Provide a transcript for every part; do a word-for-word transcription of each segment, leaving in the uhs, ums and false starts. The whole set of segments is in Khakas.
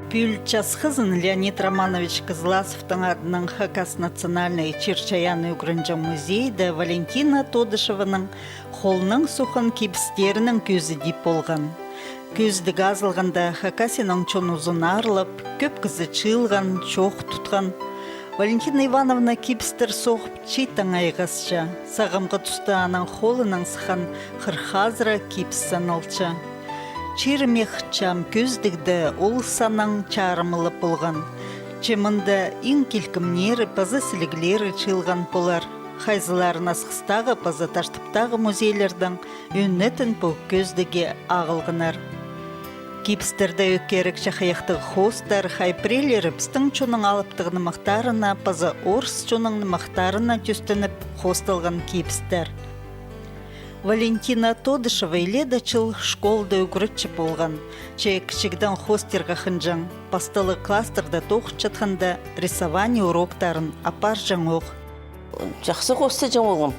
Пӱӱл час хызын Леонид Романович Кызласовтың адынаң Хакас национальнай чир-чайаанны ӱгренҷең музейде Валентина Тодышеваның холынаң сохан кибістерінің кӧзідии полған. Кӧзідіг азылғанда Хакасияның чон узын аарлап, кӧп кізі чыылған, чоох тутхан. Валентина Ивановна кибістер соғып, чииттең айғасча. Сағамғы туста аның холынаң сыххан хырых азыра кибіс саналча. Чирімех чаам кӧзідігде ол саннаң чарымы ла полған. Че мында иң килкімнері паза сіліглері чыылған полар. Хайзыларын Асхыстағы паза Таштыптағы музейлердең ӧнетін пу кӧзідігге ағылғаннар. Кибістерде ӧкерек чахайахтығ хоостар, хай пірелері пістің чонның алыптығ нымахтарына паза орыс чонның нымахтарына тӧстеніп хоосталған кибістер. Валентина Тодышева илееде чыл школада ӱгретчі полған. Че кічігдең хоостирға хынҷаң, пасталығ класстарда тоғынчатханда рисование уроктарын апарҷаң ох. Чахсы хоостаҷаң полғам.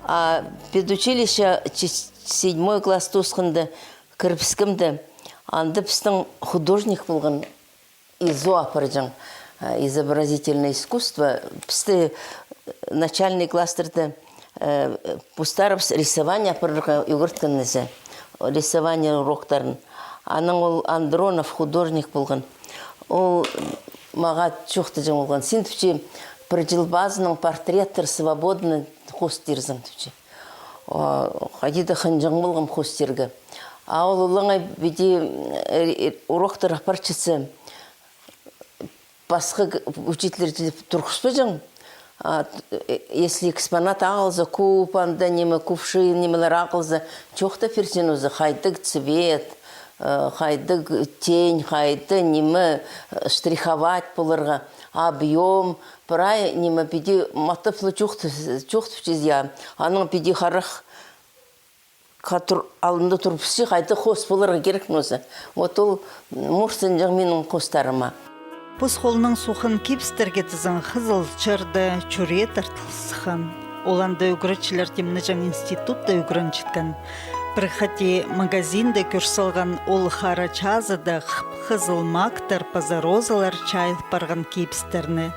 А педучилище че-, седьмой класс тоосханда кірібіскемде, анда пістің художник полған, ИЗО апарҷаң, а, изобразительное искусство. Пісті, э, начальный класстарда, э, постарыбыс рисование апарарға ӱгреткен нооза. Рисование уроктарын. Анаң ол Андронов художник полған. Ол мағаа чоохтаҷаң полған. Син, тіпче, пір чыл пазынаң портреттер свободно хоостирзың, тіпче. А, хайди даа хынҷаң полғам хоостирға. А ол олаңай піди, э, э, уроктар апарчатса, пасха к-, учительлер тілеп турғыспаҷаң. А, т-, э, если экспонат ағылза, куб анда, ниме, кувшин, нимелер ағылза, чоохтап пирче нооза, хайдағ цвет, э, хайдағ тень, хайдағ, ниме, э, штриховать поларға, объём, прай, ниме, піди матап ла чоохт-, чоохтапчаза, я. Анаң піди харах хатыр алнында турыбысча, хайдағ хоос поларға кирек нооза. Вот ол мурсынҷаң минің хоостарыма. Пос холынаң сохан кибістерге тізең Хызыл чарда чӱрее тартыл сыххан. Ол анда ӱгретчілер тимнеҷең институтта ӱгренчеткен. Пір хати магазинде кӧр салған ол хара чазыда хып-хызыл мактар паза розалар чайыл парған кибістерні.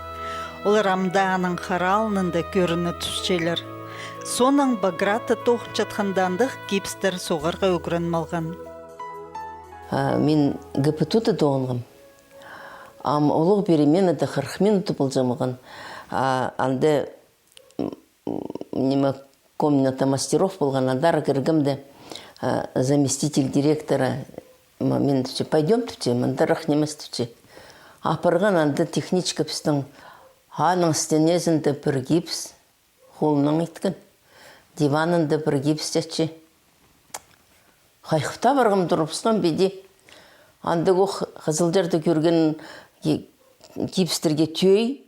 Олар ам даа аның хара алнында кӧріне тӱсчелер. Соонаң Багратта тоғынчатханда андағ кибістер соғарға ӱгреніп алған. А, мин ГПТУ-да тоғынғам. Ам улуғ переменада хырых минута полҷаң полған. А, анда, м, ниме, комната мастеров полған, андар кіргемде, а, заместитель директора, м, мин тіпче, пойдём, тіпче, мындарах нимес, тіпче. Апарған анда техничка пістің, аның стенезінде пір гипс, холынаң иткен. Диванында пір гипс чатча. Хайхап таа парғам, турыбысхам піди. Андағ ох Хызылчарда кӧрген ги-, гипстерге тӧӧй,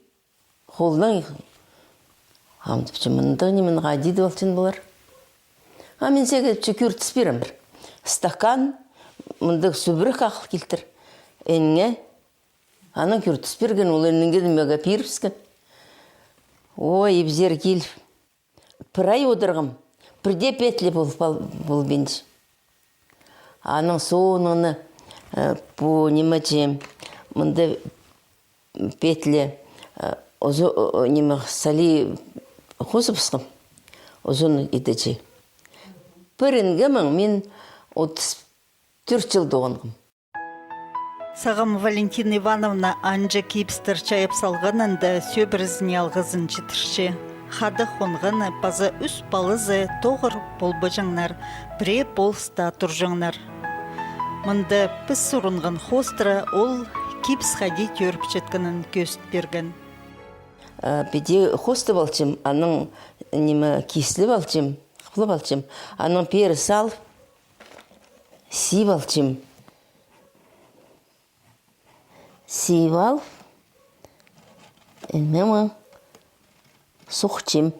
холынаң. Ам тіпче, мындағ ниме, хайди даа полчаң полар. А мин сағаа тіпче кӧртіс пирем пір. Стакан, мындағ сӱбірек ағыл килтір. Инге. Анаң кӧртіс пирген, ол инге нимеге пирібіскен. Ой, ибзер киліп. Пір ай одырғам, пірдее петля пол-, пол-, полбинча. Анаң соонаң, э, пу ниме чи, мында петля, э, узу-, о, о, ниме, сали хозыбысхам, узун идеҷе. Пір ингемең мин отыс тӧрт чыл тоғынғам. Сағам Валентина Ивановна анҷа кибістер чайап салғанында сӧбірезіне алғызын читірче. Хада хонғаны паза ӱс палазы тоғыр полбаҷаңнар, пірее полыста турҷаңнар. Мында піс сурынған хоостыра ол кибіс хайди тӧріпчеткенін кӧзіт пирген. А, піди хостап алчам, анаң ниме кислеп алчам, хыплап алчам, анаң пеер салып, сип алчам. Сип алып, ниме, сохчам.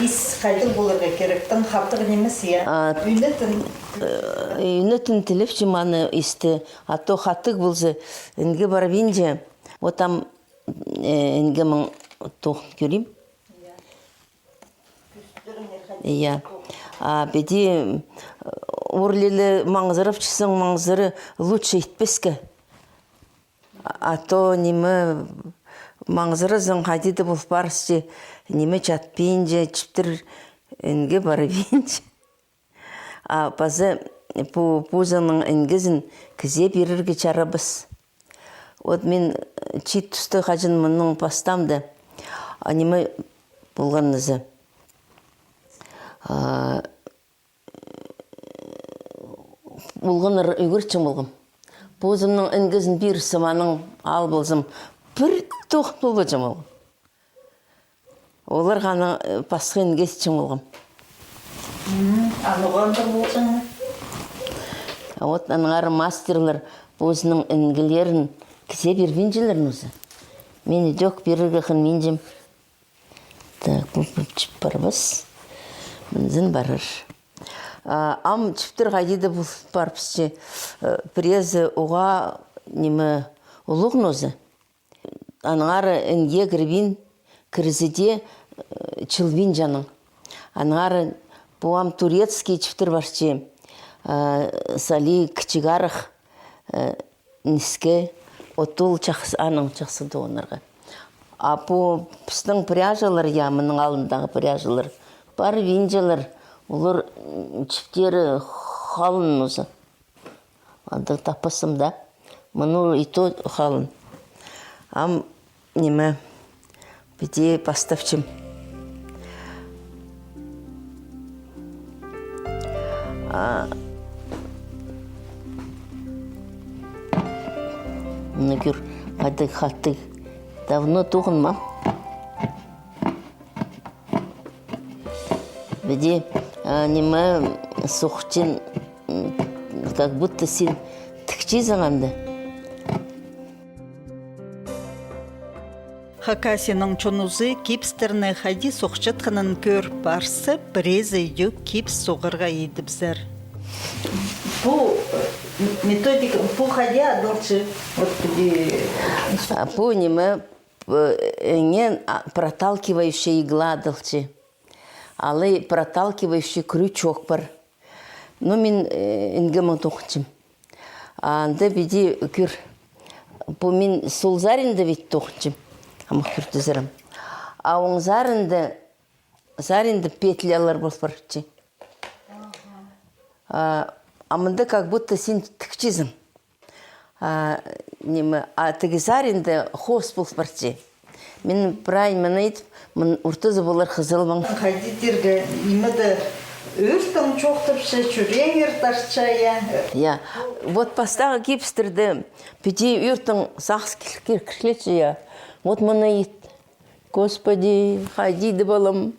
Ис хайдағ поларға кирек, тың хатығ нимес, я? А, ӱнетін. Э, ӱнетін тілепчем аны исті, а то хатығ полза, инге парбинча. Вот ам, э, ингемең тоғын кӧрим. Я. А піди, м, урлилі маңзырапчазың, маңзыры лучше итпеске. А то ниме, маңзыразың, хайди даа пол парысча, ниме чатпинча, чіптер інге парыбинча. А паза пу позының інгізін кізее пирерге чарабас. Вот мин чиит туста хаҷан мының пастаам даа, а ниме полған нооза. А, полғаннар ӱгретчең полғам. Позымның інгізін пирсем, анаң ал ползам, пір тоғын полбаҷаң полғам. Оларға анаң, э, пасха інге итчең полғам. М, а ноға андағ полҷаң? А вот аннаңар мастерлер позының інгілерін кізее пирбинчелер нооза. Мин идӧк пирерге хынминчам. Так, пу, пу чіп парбас. Мынзын парар. А, ам чіптер хайди даа пол парыбысча, э, пірезі уғаа ниме улуғ нооза. Аннаңар інге кірбин, кірзе дее, э, чылбинча анаң. Аннаңар пу ам турецкий чіптер парча, э, сали кічіг арах, э, ніске, от ол чахсы, анаң чахсы тоғынарға. А пу пістің пряжалар, я, мының алнындағы пряжалар, парбинчалар, олар, м, чіптері халын нооза. Андағ таппассым даа. Мыны и то халын. Ам ниме, піди пастапчам. А, мына кӧр, хайдағ хатығ. Давно тоғынмаам. Піди, а, ниме, сохчаң, м, как будто син тікчезің анда. Хакасияның чонызы гипстерні хайди сохчатханын кӧр парза, пірезі идӧк гипс соғарға идібізер. Пу, э, методика, пу хайди адалча, вот піди. А пу ниме, П-, ниме, а, проталкивающая игла адалча. Алай проталкивающий крючок пар. Ну, мин, э, інгем тоғынчам. А анда піди кӧр. Пу мин сол саринда ведь тоғынчам. Ам кӧртізерім. А оң саринда, саринда петлялар пол парча. А, а мында как будто син тікчезің. А, ниме, а тігі саринда хоос пол парча. Мин прай мына ит, мын ортазы полар хызылбаң. Хайди тирге, ниме дее, ӧртең чоохтапча, чӱрееңер тартча, я. Я, вот пастағы гипстерде піди ӧртең сағыс кір-, кір-, кірче, я. Вот мына ит. Господи, хайди даа, палам,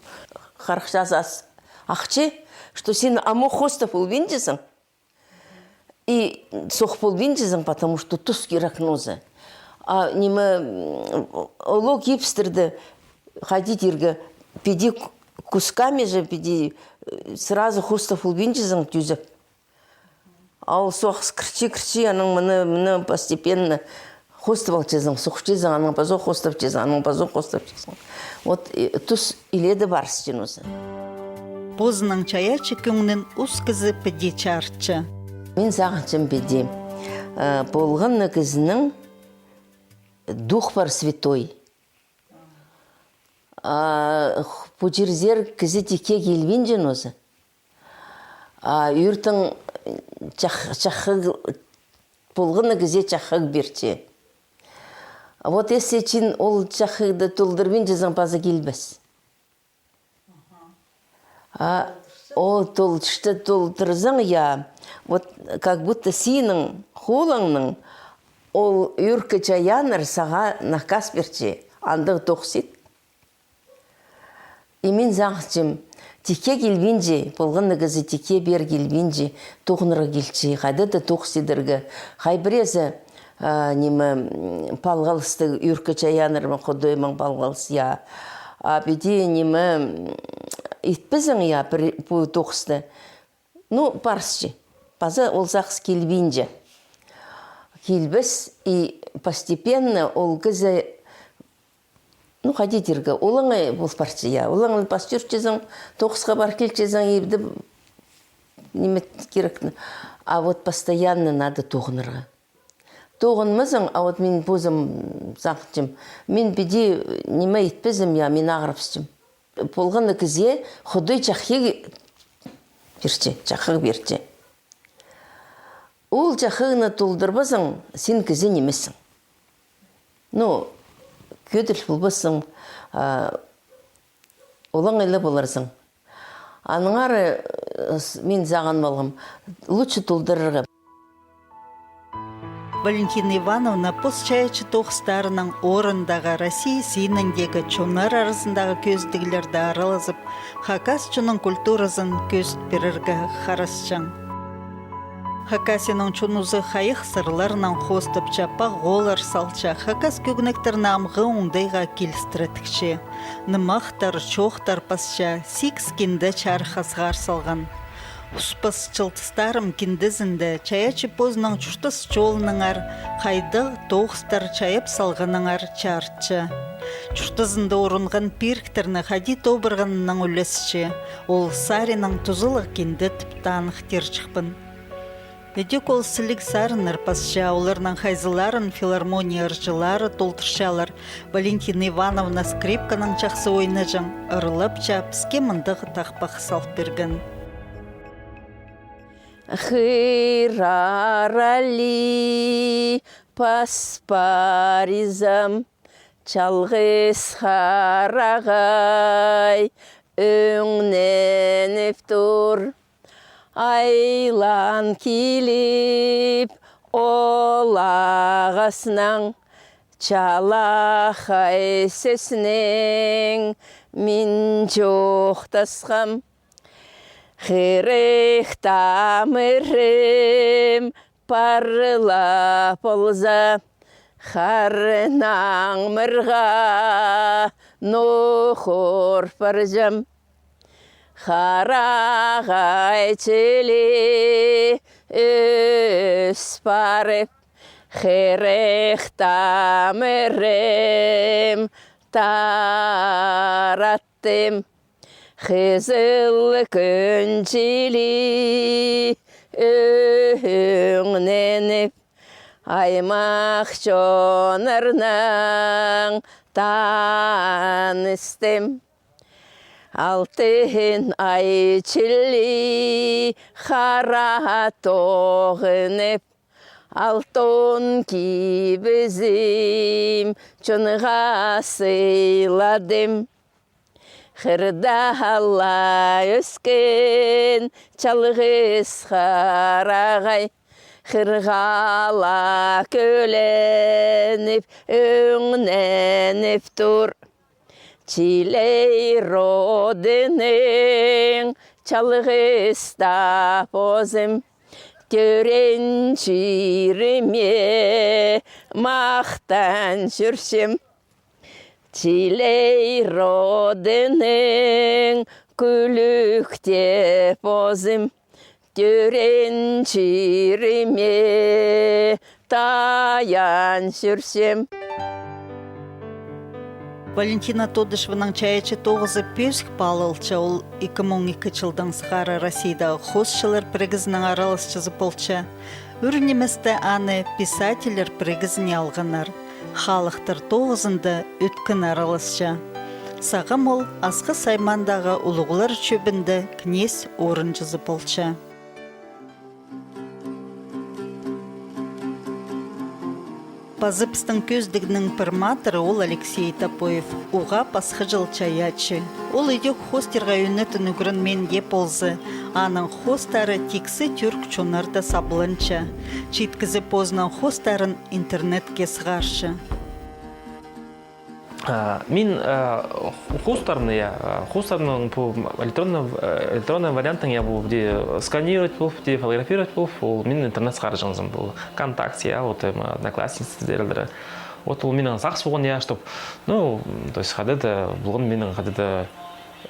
харахчазас ахча, что син амох хоостап полбинчазың. И сох полбинчазың, потому что тус кирек нооза. А ниме, м, улуғ гипстерде хайди тирге, піди к-, кусками же, піди, э, сразу хоостап полбинчазың тӱзеп. А ол сағыс кірче, кірче, анаң мына, мына постепенно хоостап алчазың, сохчазың, анаң пазох хоостапчазың, анаң пазох хоостапчазың. Вот, э, тус иледе парысча нооза. Позының чайаачы кӧңнін ус кізі піди чарытча. Мин сағынчам піди. Э, полған на кізінің дух пар святой. А, х-, пу чирзер кізі тикке килбинче нооза. А ӧртең чах-, чаххы, полған на кізее чаххы пирче. А вот если син ол чаххыды толдырбинчазың, паза килбес. А ол толчты толтырзаң, я, вот как будто синің холыңның ол ӧркі чайааннар сағаа наказ пирче, андағ тоғыс ит. И мин сағынчам, тикке килбинче, полған на кізі тикке пеер килбинче, тоғынарға килче, хайда даа тоғыс идерге. Хай пірезі, а, ниме, м, палғалыстығ, ӧркі чайааннарнаң, Худойнаң палғалыс, я. А піди, ниме, м, итпезең, я, пір, пу тоғысты. Ну, парысча. Паза ол сағыс килбинче. Килбес, и постепенно ол кізі, ну, хайди тирге, олаңай пол парча, я. Олаңай пас чӧрчезің, тоғысха пар килчезің, ибде ниме кирек. А вот постоянно надо тоғынарға. Тоғынмазың, а вот мин позым сағынчам. Мин піди ниме итпезім, я, мин ағырыбысчам. Полған на кізее Худай чахығ пирче, чахығ пирче. Ол чахығны толдырбазың, син кізі нимессің. Ну, кӧдір полбассың, а, олаңай ла поларзың. Аннаңар, э, с-, мин сағын алғам, лучше толдырарға. Валентина Ивановна пос чайаачы тоғыстарынаң орындағы, Россия синіндегі чоннар аразындағы кӧзідіглерде аралазып, хакас чонның культуразын кӧзіт пирерге харасчаң. Хакасияның чон узы хайығ сырларынаң хоостапча, пағолар салча, хакас кӧгенектерін амғы оңдайға килістіре тікче. Нымахтар, чоохтар пасча, сигіс кинде чарыхха сығар салған. Успас чылтыстарым киндезінде чайаачы позының чуртас чолынаңар, хайдағ тоғыстар чайап салғанынаңар чарытча. Чуртазында орынған пиріктерні хайди тобырғанынаң ӱлесче, ол саринаң тузалығ кинде тіп танығ тирҷікпін. Ідӧк ол сіліг сарыннар пасча, оларның хайзыларын филармония ырҷылары толдырчалар. Валентина Ивановна скрипканаң чахсы ойнаҷаң, ырлапча, піске мындағ тахпах салып пирген. Хырар али пас парзам, чалғыс харағай ӧңненіп тур. Айлан киліп, ол ағаснаң чалахай сӧснең мин чоохтасхам. Хырых тамырым парла полза, харын аңмырға нохор парзам. Харағай чіли ӧс парып, хырых тамырым тараттым. Хызыл кӱн чіли ӧңненіп, аймах чоннарнаң таныстым. Алтын ай чіли хара тоғынып, алтон кибізім чонға сыйладым. Хырда ла ӧскен чалғыс харағай, хырға ла кӧленіп, ӧңненіп тур. Чилей родының чалғыста позым, тӧреен чиріме махтан чӧрчем. Чилей родының кӱлӱкте позым, тӧреен чиріме таян чӧрчем. Валентина Тодышеваның чайаачы тоғызы пӧзік паалалча. Ол ікі муң ікі чылдаң сығара Россиядағы хоосчылар пірігізінің араласчызы полча. Ӱр ниместе аны писательлер пірігізіне алғаннар. Халыхтар тоғызында ӧткін араласча. Сағам ол Асхыс аймаандағы улуғлар чӧбінде кнезь орынҷызы полча. Пазыбыстың кӧзідігнің пір матыры ол Алексей Топоев, уғаа пасха чыл чайаачы. Ол ідӧк хоостирға ӧнетін ӱгренмеен дее полза, аның хоостары тиксі тӱрк чоннарда сабланча. Читкізі позының хоостарын интернетке сығарча. А, мин, а, ху-, хоостарны, я, а, хоостарны пу электронный, э, электронный вариантын, я, пу, пу, сканировать полып, пу, фотографировать полып, ол мин интернет сығарҷаңзым, пу ВКонтакте, я, вот, эм, Одноклассницы тізерлер. Вот ол минің сағыс полған, я, чтоб, ну, то есть, хайда-да, полған минің хайда-да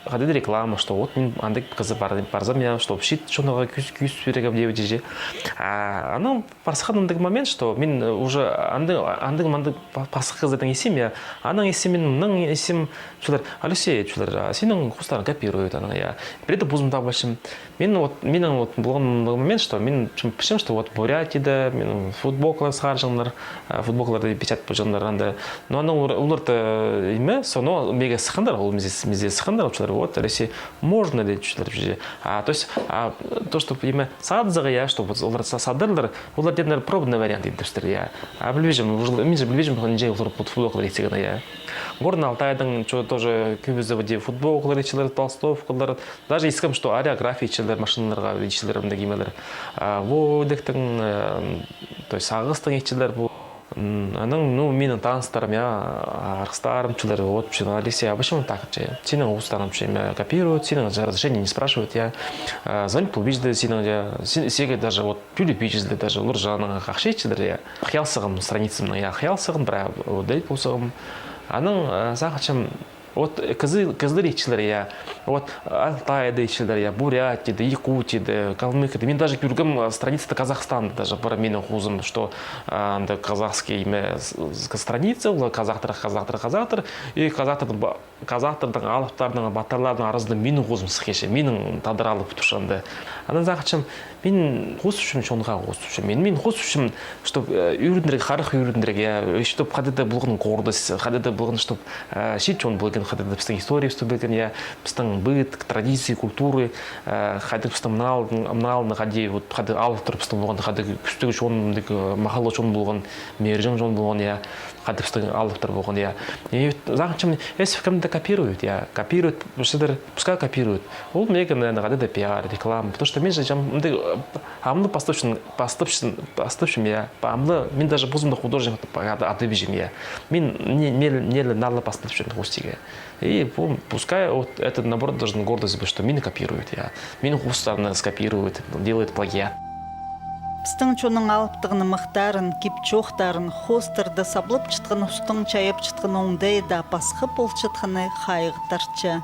хайди-да реклама, что вот мин андағ кізі пар-, парзам, я, чтоб чиит чонға кӧс-, кӧс пирерге дее. А анаң пар сыххан андағ момент, что мин, э, уже андағ, андағ, мындағ па-, пасха кізілернең исчем, я. Анаң исчем, мин мынаң исчем, чоллар, Алексей, чоллар, а синің хоостарың копируют анаң, я. Пірее дее позым таап алчам. Мин вот, минің вот полған момент, что мин чым пілчем, что вот Бурятияда минің футболкалар сығарҷаңнар, а, футболкаларны печатать полҷаңнар анда. Но анаң олар, олар даа ниме, соны мағаа сыхханнар, ол мин зе, мин зе сыхханнар, чоллар, вот, Алексей, можно ли, чоллар, же. А, то есть, а, то, что, ниме, садызарға, я, что вот олар са-, садарлар, олар дее пробный вариант идібістірлер, я. А пілбинчем, уже, мин же пілбинчем, нинҷе олар фут-, футболкалар итчеткенін, я. Горный Алтайдың чо-, тоже кӧбізі вот футболкалар итчелер, толстовкалар, даже искем, что аэрография итчелер, машиналарға итчелер, мындағ нимелер. А, Вӧдектің, э, то есть Сағыстың итчелер пу. М, анаң, ну, минің таныстарым, я, арғыстарым, чоллар, вот, вообще, Алексей, а почему так, че? Синің хоостарың, вообще, ниме, копируют, синің разрешение не спрашивают, я. А, звонить полбинчалар синің, я, син-, сиге даже, вот, пӱліп пирчелер даже, олар же анаң ахча итчелер, я. Хайал сығам страницамнаң, я, хайал сығам, прай, вот, дей пол сығам. Анаң, э, сағынчам, вот, кізі-, кізілер итчелер, я. Вот, Алтайда итчелер, я, Бурятияда, Якутияда, Калмыкияда. Мин даже кӧргем, а, страницада Казахстанда даже пар минің хозым, что, а, анда казахский, ниме, с-, с-, страница, ол казахтар, казахтар, казахтар. И казахтарның ба-, казахтарның алыптарының, батырларының аразында минің хозым сых килче, минің тадар алып турча анда. Анаң сағынчам, мин хоостапчам, чонға хоостапчам. Мин, мин хоостапчам, чтоб, э, ӱгренерге, харах ӱгренерге, я, чтоб хайди-да полған гордость, хайди-да полған, чтоб, э, чиит чон пілген, хайди-да пістің историябысты пілген, я, пістің быт, традиции, культура, э, хайди пістің мынал-, мыналны хайди, вот, хайди алыптар пістің полған, хайди кӱстіг чон, мындағ, э, махаллығ чон полған, мейірҷең чон полған, я. Хайди пістің алыптар полған, я. И сағынчам, если кем-то копирует, я, копирует, пусть копирует. Ол мағаа, наверное, хайди-да пиар, реклама. Потому что мин же, чам, мындағ, э, амды пастапчам, пастапчам, пастапчам, я. Амды, мин даже позымды художник ат-, атап пирчем, я. Мин не, не, не, налы пастапчам хоостирға. И пу-, пускай вот это, наоборот, должен гордость быть, что мині копирует, я. Минің хоостарымны скопирует, делает плагиат. Пістің чонның алыптығын, мыхтарын, кип-чоохтарын, хоостарды саблапчатхан устың чайапчатхан оңдайы даа пасха полчатханы хайығ тартча.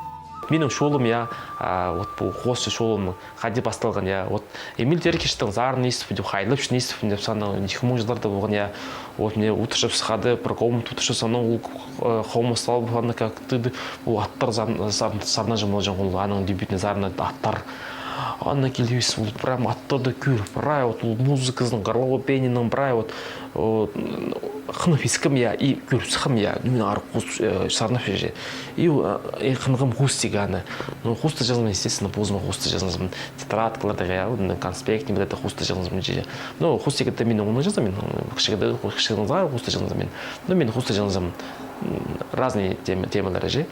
Минің чолым, я, а, вот пу хоосчы чолым хайди пасталған, я. Вот Эмиль Теркиштің сарынын истіп, хайдағ-да истіп, саны ікі муң чылларда полған, я. Вот мына утырчабыс хайди, пір комната утырчабыс, анаң ол, э, хомыс салып, аны как-то, ол аттар сар-, сар-, сарнаҷаң полҷаң, ол аның дебютный сарыны «Аттар». Аны килібіс, ол прям аттарды кӧр, прай, вот ол музыказын, горловое пениенің прай, вот, о, хынып искем, я, и кӧр сыххам, я, ну, мин ары хоос, э, сарнапчам же. И, э, и хынғам хоостирға аны. Ну, хоостаҷаңмын, естественно, позыма хоостаҷаңмын. Тетрадкаларда, я, вот, конспект, ниме, это хоостаҷаңмын же. Ну, хоостирға мин оңнап чазам, мин, м, кічігде, кічігдең сығара хоостаҷаңмын мин. Ну, мин хоостаҷаңмын, м, разные темы, темалар же.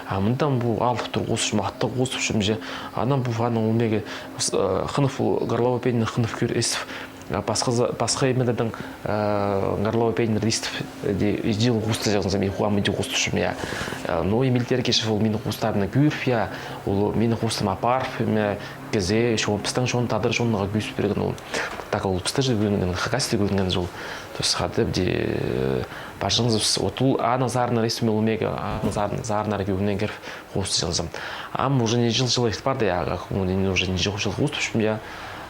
А мында пу алыптар хоостапчам, аттар хоостапчам же. Анаң пу, анаң ол мағаа, с-, э, хынып, ол горловое пениені хынып кӧр, истіп, а, пасха за-, пасха нимелернің, э, горловое пениелерін истіп, э, де, иди ол хоостаҷаңзым, и хам иди хоостапчам, я. Э, ну, Эмиль Теркишев ол минің хоостарымны кӧріп, я, ол минің хоостарым апарып, ниме, кізее, чон, пістің чон, тадар чонға кӧзіт пирген ол. Так ол пісті же ӱгренген, хакасты ӱгренген ол. То есть, хайди, де, э, парҷаңзыбыс, вот ол аның сарыннары истіп, ол мағаа, аның сарын-, сарыннары кӧңніне кіріп, хоостаҷаңзым. Ам уже нинҷе чыл, чыл ит парды, я, как, ну, уже нинҷе чыл хоостапчам, я.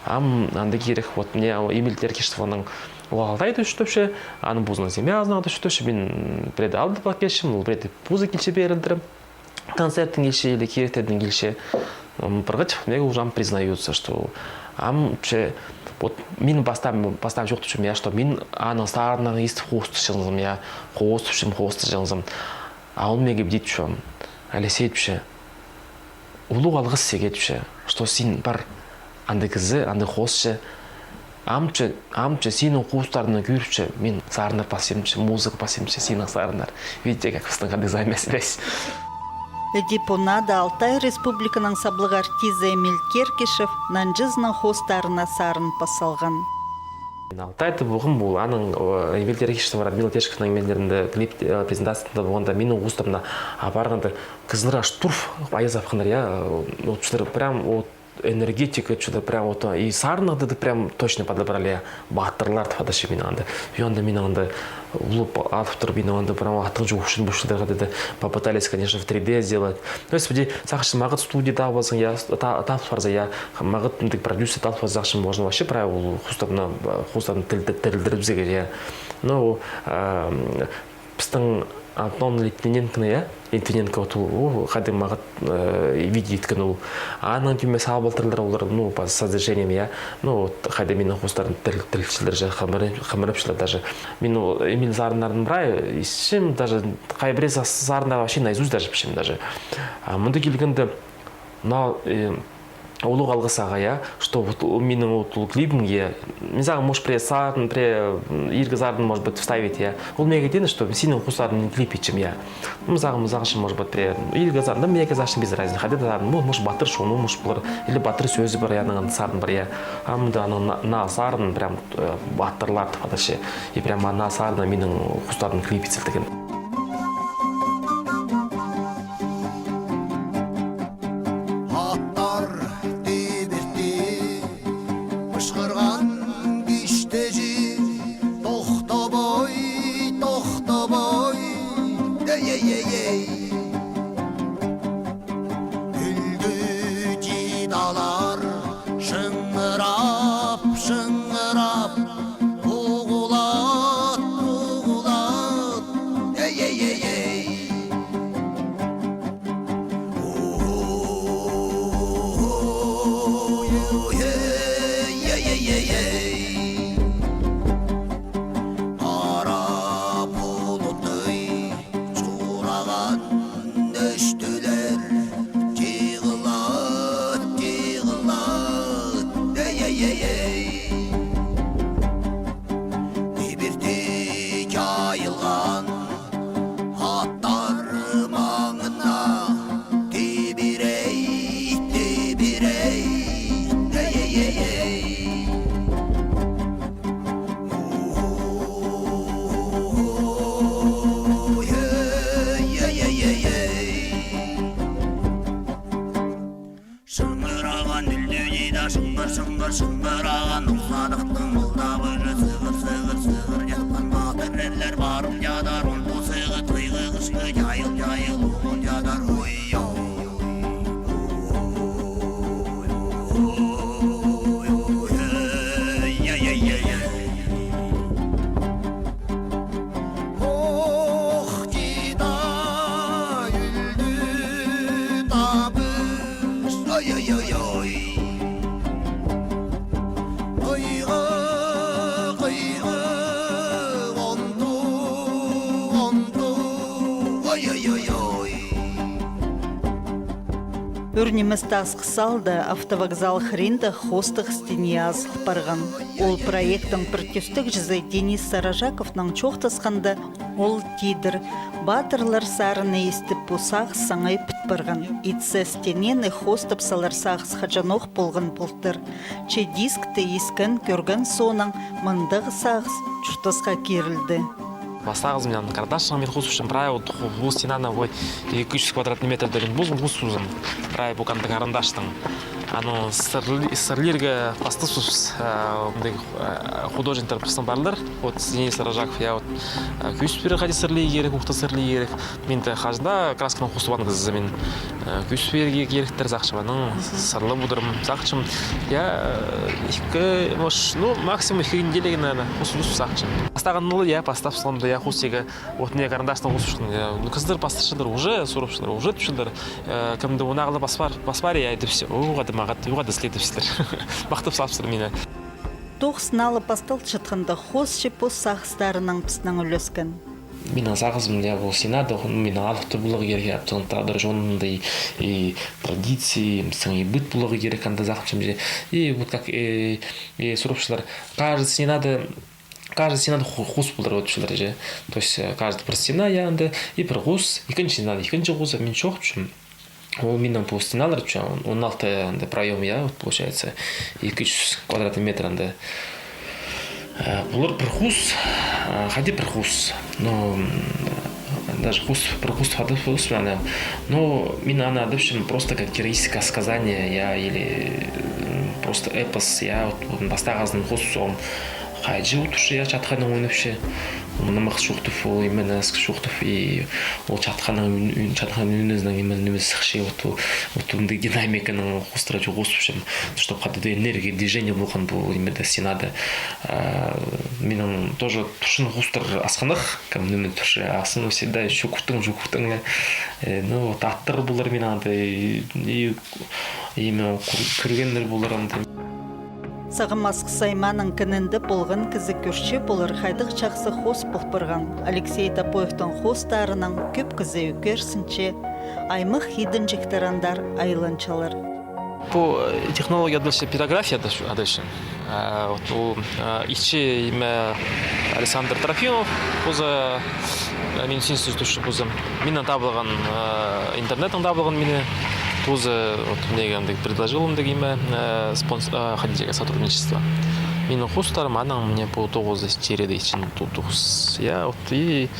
Ам анда кирек, вот, мына Эмиль Теркишев, анаң ол Алтайда чуртапча, аның позының семьязына чуртапча, мин пірееде алып килчем, ол пірееде позы килче пеер ілдіріп. Концертіне килче или киректеріне килче. М, пірге тіп, мағаа уже ам признаются, что ам че, вот, мин пастап, пастап чоохтапчам, я, что мин аның сарыннарын истіп хоостаҷаңзым, я, хоостапчам, хоостаҷаңзым. А ол мағаа тіпче, Алексей, тіпче, улуғ алғыс сиге, тіпче, что син пар, андағ кізі, андағ хоосчы. Ам че, ам че синің хоостарыңны кӧріп че, мин сарыннар пасчам че, музыка пасчам че, синің сарыннар. Видите, как пістің хайдағ взаимосвязь. Іди пу нада Алтай Республиканың саблығ артизі Эмиль Теркишев нанҷызының хоостарына сарын пас салған. Алтайда полғам, пу аның, о, Эмиль Теркишевтің, Радмила Теркишевнаның нимелерінде, клип, э, презентациясында полғанда, минің хоостарымны апарғанда, кізілер аж турып, айғыз апханнар, я, э, вот, пістер прям, вот, Энергетика, что-то прям вот, и сарыннарны даа прям точно подобрали, я. Батырлар тіп адапчам мин анда. И анда мин анда улуғ адап тур, мин анда прям аттың чоохтаан пушыларға даа попытались, конечно, в три дэ сделать. Ну, если бы сағынчам, мағат студия таап алзаң, я, та-, таап парза, я, мағат мындағ продюсер таап парза, сағынчам, можно вообще прай ол хоостарны, хоостарны тіріл-, тірілдірібізерге, я. Ну, ам, пістің Антон Литвиненконы, я? Литвиненко вот ол, ол хайдағ мағат, э, видео иткен ол. Аның тимес алып алтырлар олар, ну, по содержаниям, я. Ну, вот, хайдағ минің хоостарым тіріл-, тірілчелер же, хымырып-, хымырыпчалар даже. Мин ол Эмиль сарыннарын прай, исчем даже, хай пірее са-, сарыннар вообще наизусть даже пілчем даже. А мында килгенде, на, э, улуғ алғыс сағаа, я, что вот ол минің вот ол клибімге, мин сағам, может, пірее сарын, пірее, м, иргі сарын, может быть, вставить, я. Ол мағаа теен, что синің хоостарыңнаң клип итчем, я. Мин сағам, мин сағынчам, может быть, пірее иргі сарын, да, мағаа сағынчам, без разницы. Хайдағ-да сарын, ну, может, Батыр Шоны, может, полар, или Батыр сӧзі пар, я, аның сарын пар, я. А мында аның на-, наа сарын, прям, э, батырлар тіп адапча. И прям ана сарыннаң минің хоостарым клип ит салтыған. Аттар тибіртіп пышхырған кӱстеҷе, тохтабай, тохтабай, ей-ей-ей-ей. Ӱлді чидалар шыңырап, шыңырап, уғылат, уғылат, ей-ей-ей-ей. Ара пулуттай чураған ӧстілер, тиғылат, тиғылат, ей-ей-ей-ей. Тибіртіп чайылған аттар маңына, тибірей, тибірей, ей-ей-ей-ей. Шыңғыраған ӱлдӱ чида, шыңғыр, шыңғыр, шыңғыраған, ох садыхтың мылдабыҷы, сығыр, сығыр, сығыр, чатхан батыр эрлер парып чадар, он пу сығыр, тыйғы, хышхы, чайыл, чайыл, уғыл чадар, ой-йой. Ох, чида ӱлдӱ табыс, ой-ой-ой-ой. Хыйғы, хыйғы, онту, онту, ой-ой-ой-ой. Ӱр нимес тасхы салда автовокзал хыринда хоостығ стене азыл парған. Ол проекттің пір тӧстегҷізі Денис Сарыжаковнаң чоохтасханда, ол тидір: батырлар сарыны истіп, пу сағыс саңай піт парған. Итсе, стенені хоостап салар сағыс хаҷанох полған полтыр. Че дискті искен, кӧрген соонаң, мындағ сағыс чуртасха кирілді. Пастағызын мин карандашнаң мин хозыбысчам прай, вот, ху-, ху стенаны, ой, ікі чӱс квадратный метрдер мин позым хозыбысчам прай пу канда карандашнаң. Аны сырли-, сырлирға пастабыс, а, мындағ, а, художниктер пістің парлар. Вот, Денис Сарыжаков, я, вот, а, кӧзіт пирер хайди сырлирға кирек, ухта сырлирға кирек. Мин дее хаҷан даа красканаң хозыбаан кізі мин, э, кӧзіт пирерге киректер сағынчам, анаң сырлап одырам сағынчам. Я, э, ікі, может, ну, максимум ікі неделяға, наверное, хозыбысчам сағынчам. Пастағанда, я, пастап салғанда, я, хозыбысчам, вот, мына карандашнаң хозыбысчам, я, ну, кізілер пастырчалар, уже сурапчалар, уже тіпчелер, э, кемде мынағыла пас пар, пас пар, я, тіпче, о, хада мағат, о, хада сілер тіпчелер. Махтап салыпчалар мині. Тоғыс налы пасталчатханда хоосчы пос сағыстарынаң піснең ӱлескен. Минің сағызым, я, ол стенада, ол минің алыптығ поларға кирек, я, пістің тадар чонында и, и традиция, пістің и быт поларға кирек, анда сағынчам же. И вот как, э, э, сурапчалар, каждый стенада, каждый стенада хо-, хоос полар, вот, чылар же. То есть, э, каждый пір стена, я, анда, и пір хоос, ікінҷі стенада, ікінҷі хоос, мин чоохтапчам. Ол минің пу стеналар, че, он алты анда проём, я, вот, получается, ікі чӱс квадратный метр анда. Э, пулар пір хоос, э, хайди пір хоос. Но, м, Даже хоос, пір хоос адап полбаспын аны. Но мин аны адапчам просто как героическое сказание, я, или, м, просто эпос, я, вот, вот, пастағызын хоос соғым хайҷы одырча, я, чатханнаң ойнапча. Нымах чоохтап, ол именно чоохтап, и ол чатханнаң ӱн-, ӱн-, чатхан ӱнізінең именно ниме сыхча, вот, вот, вот андағ динамиканаң хоостарға чоохтапчам, чтоб хайдағ-да энергия, движение полған пу именно сценада. А, минің тоже турчаң хоостар асхынах, кем ниме турча, асхынах всегда чӱгӱртең, чӱгӱртең, я. Э, ну, вот, аттар полар минің анда, и, и, и мин кӧр-, кӧргеннер полар анда. Сағам Асхыс аймааның кінінде полған кізі кӧрче полар, хайдағ чахсы хоос пол парған. Алексей Топоевтің хоостарынаң кӧп кізі ӧкерсінче, аймах идінҷектер андар айланчалар. Пу, э, технология адалча пирография адалча, адалча. Э, вот ол, э, итче, ниме, Александр Трофимов, позы, э, мин синсіз тусчы позы. Минің табылған, э, интернеттең табылған мині. Позы, вот, мына андағ предложил андағ, ниме, э, спонс-, э, хайди тирге, сотрудничество. Минің хоостарым анаң мына пу тоғызы тиреде итче, ту-, тоғыс. Я, вот, и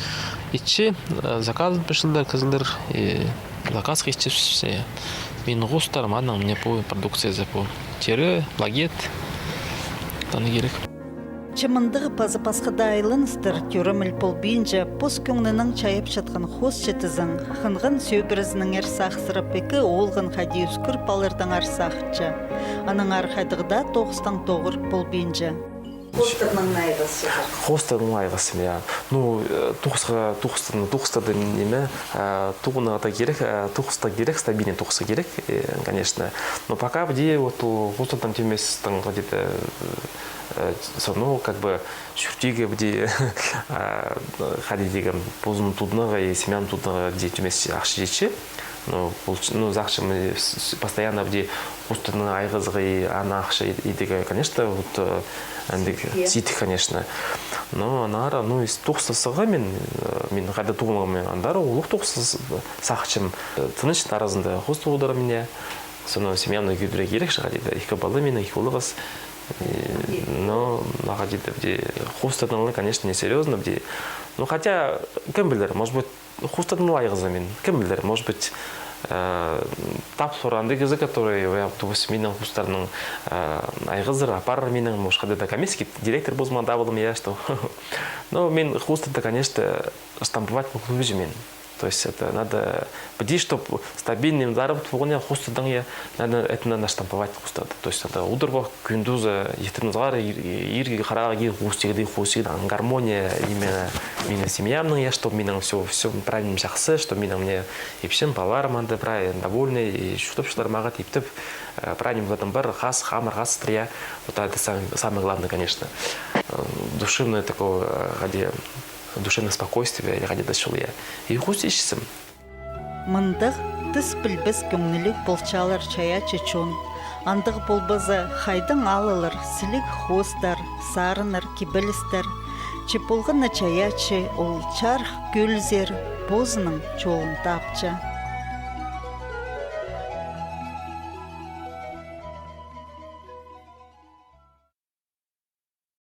итче, э, заказ пирчелер кізілер, и заказха итчебіс, э, минің хоостарым анаң мына пу продукциязы, пу тире, лагет, аны кирек. Че мындағ паза пасха даа айланыстар тӧреміл полбинча, пос кӧңнінең чайапчатхан хоосчы тізең, хынған сӧбірезінеңер сағыссырап, ікі оолғын хайди ӧскіріп алардаңар сағынча. Аннаңар хайдағ даа тоғыстаң тоғыр полбинча. Хоостарнаң айғасчазар. Хоостарнаң айғасчам, я. Ну, э, тоғысха, тоғыстарнаң, тоғыстарнаң ниме, э, тоғынарға даа кирек, э, тоғыс таа кирек, стабильный тоғысха кирек, э, конечно. Но пока піди, вот, ол хоостарнаң тимес, там, где-то, э, э, всё равно, как бы, чуртирға піди, а, хайди тирге, позын тудынарға и семьяны тудынарға піди тимес ахча читче. Ну, ол, ну, сағынчам, э, с-, с-, постоянно піди хоостарнаң айғазарға и аны ахча и-, идерге, конечно, вот, э, андағ сидік, конечно. Но аннаңар, ну, и тоғысха сыхха мин, э, мин хайда тоғынғам, мин андар улуғ тоғысха с-, сағынчам. Э, тыныстың аразында хоос тоғынар мин, я. Соонаң семьяны кӧдірерге кирек, хайди даа, ікі пала минің, ікі оолғыс. И, ну, хайди даа, піди, хоостарнаң ла, конечно, несерьёзно, піди. Ну, хотя, кем пілер, может быть, хоостарнаң ла айғазам мин, кем пілер, может быть, э, тап соранда кізі, который, я, допустим, минің хоостарымнаң, э, айғазар, апарар минің, может, хайда даа коммерческий директор позыма табылам, я, что. Но мин хоостарны, конечно, штамповать полбинчам мин. То есть это надо, піди, чтоб стабильный заработок полған, я, хоостардаң, я, надо, это надо штамповать хоостарды. То есть надо удур ба, кӱндіз, э, иртен ызғар, ир-, ирге харағ, ир хоос тигде, хоос тигде, гармония, именно, именно семьямның, я, чтоб минің всё, всё правильно чахсы, чтоб минің мына ипчім, палаларым анда прай довольный, и чуртапчалар мағат, иптеп, э, прай ниме полар, хас, хамыр, хас, я. Вот это сам-, самое главное, конечно. Э, душевное такое, э, хайди, душевное спокойствие, я, хайди даа чол, я. И хоос итчезің. Мындағ тыс пілбес кӧңніліг полчалар чайаачы чон. Андағ полбаза, хайдаң алылар сіліг хоостар, сарыннар, кибелістер. Че полған на чайаачы ол чарых кӧлзер, позының чолын тапча.